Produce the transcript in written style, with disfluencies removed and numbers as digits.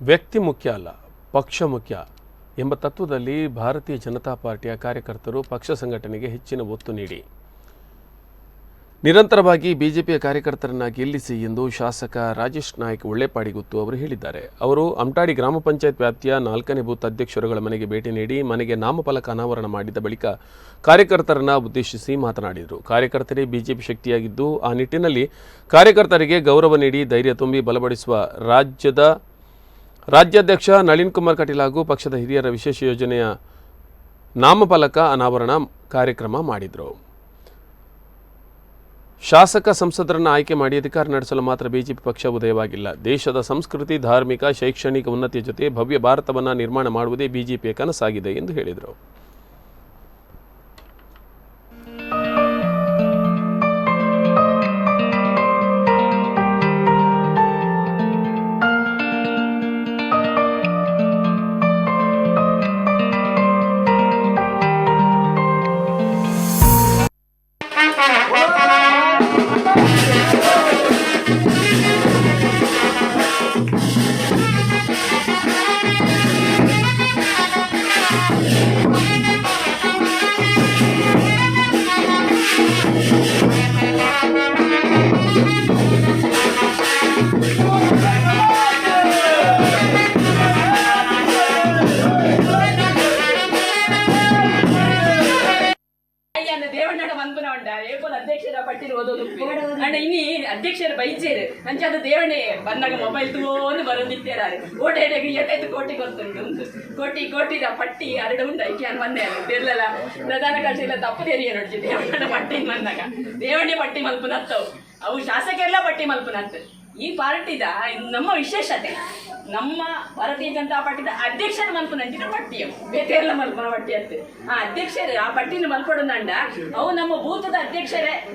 ವ್ಯಕ್ತಿ ಮುಖ್ಯ ಅಲ್ಲ, ಪಕ್ಷ ಮುಖ್ಯ ಎಂಬ ತತ್ವದಲ್ಲಿ ಭಾರತೀಯ ಜನತಾ ಪಾರ್ಟಿಯ ಕಾರ್ಯಕರ್ತರು ಪಕ್ಷ ಸಂಘಟನೆಗೆ ಹೆಚ್ಚಿನ ಒತ್ತು ನೀಡಿ ನಿರಂತರವಾಗಿ ಬಿಜೆಪಿಯ ಕಾರ್ಯಕರ್ತರನ್ನ ಗೆಲ್ಲಿಸಿ ಎಂದು ಶಾಸಕ ರಾಜೇಶ್ ನಾಯ್ಕ್ ಒಳ್ಳೆಪಾಡಿಗುತ್ತು ಅವರು ಹೇಳಿದ್ದಾರೆ. ಅವರು ಅಮ್ಟಾಡಿ ಗ್ರಾಮ ಪಂಚಾಯತ್ ವ್ಯಾಪ್ತಿಯ 4ನೇ ಬೂತ್ ಅಧ್ಯಕ್ಷರುಗಳ ಮನೆಗೆ ಭೇಟಿ ನೀಡಿ ಮನೆಗೆ ನಾಮಫಲಕ ಅನಾವರಣ ಮಾಡಿದ ಬಳಿಕ ಕಾರ್ಯಕರ್ತರನ್ನ ಉದ್ದೇಶಿಸಿ ಮಾತನಾಡಿದರು. ಕಾರ್ಯಕರ್ತರೇ ಬಿಜೆಪಿ ಶಕ್ತಿಯಾಗಿದ್ದು, ಆ ನಿಟ್ಟಿನಲ್ಲಿ ಕಾರ್ಯಕರ್ತರಿಗೆ ಗೌರವ ನೀಡಿ ಧೈರ್ಯ ತುಂಬಿ ಬಲಪಡಿಸುವ ರಾಜ್ಯದ ರಾಜ್ಯಾಧ್ಯಕ್ಷ ನಳಿನ್ ಕುಮಾರ್ ಕಟೀಲ್ ಹಾಗೂ ಪಕ್ಷದ ಹಿರಿಯರ ವಿಶೇಷ ಯೋಜನೆಯ ನಾಮಫಲಕ ಅನಾವರಣ ಕಾರ್ಯಕ್ರಮ ಮಾಡಿದರು. ಶಾಸಕ ಸಂಸದರನ್ನು ಆಯ್ಕೆ ಮಾಡಿ ಅಧಿಕಾರ ನಡೆಸಲು ಮಾತ್ರ ಬಿಜೆಪಿ ಪಕ್ಷ ಉದಯವಾಗಿಲ್ಲ. ದೇಶದ ಸಂಸ್ಕೃತಿ, ಧಾರ್ಮಿಕ, ಶೈಕ್ಷಣಿಕ ಉನ್ನತಿಯ ಜೊತೆ ಭವ್ಯ ಭಾರತವನ್ನು ನಿರ್ಮಾಣ ಮಾಡುವುದೇ ಬಿಜೆಪಿಯ ಕನಸಾಗಿದೆ ಎಂದು ಹೇಳಿದರು. ಅಯ್ಯನ ದೇವಣ್ಣಡ ಮನ್ಪುನ ಉಂಡ ಏಪೊಲ ಅಧ್ಯಕ್ಷರ ಪಟ್ಟಿನ ಓದೋದು ಅಂಡ ಇನಿ ಅಧ್ಯಕ್ಷರ ಬೈಚೇರು ಅಂಚಾದ ದೇವಣ್ಣೆ ಬಂದಾಗ ಮೊಬೈಲ್ ತೂವೋನು ಬರೋದಿತ್ತೇರಾರು ಓಟೆ ಎಡೆಗೆ ಎಟ್ಟೈತು ಕೋಟಿ ಗೊತ್ತುಂಟು ಉಂಟು ಕೋಟಿ ಕೋಟಿದ ಪಟ್ಟಿ ಅರಡು ಉಂಡು ಐಕೆ ಅನ್ ಬಂದೆ ತೆರ್ಲಲ್ಲ ಪ್ರಧಾನ ಕರ್ಷಿಲ್ಲ ತಪ್ಪು ತೆರಿಯ ನೋಡ್ಚಿ ದೇವಣ್ಣನ ಪಟ್ಟಿ ಬಂದಾಗ ದೇವಣ್ಣೆ ಪಟ್ಟಿ ಮಲ್ಪುನತ್ತವು ಅವು ಶಾಸಕರೆಲ್ಲ ಪಟ್ಟಿ ಮಲ್ಪುನತ್ತು. ಈ ಪಾರ್ಟಿದ ಇದು ನಮ್ಮ ವಿಶೇಷತೆ. ನಮ್ಮ ಭಾರತೀಯ ಜನತಾ ಪಾರ್ಟಿದ ಅಧ್ಯಕ್ಷರ ಮಲ್ಪುನಂಚಿನ ಪಟ್ಟಿ ಅವು ಬೇತೆಲ್ಲ ಮಲ್ಪನ ಪಟ್ಟಿ ಅಂತ. ಆ ಅಧ್ಯಕ್ಷರು ಆ ಪಟ್ಟಿನ ಮಲ್ಪಡುನಂಡ ಅವು ನಮ್ಮ ಬೂತದ ಅಧ್ಯಕ್ಷರೇ.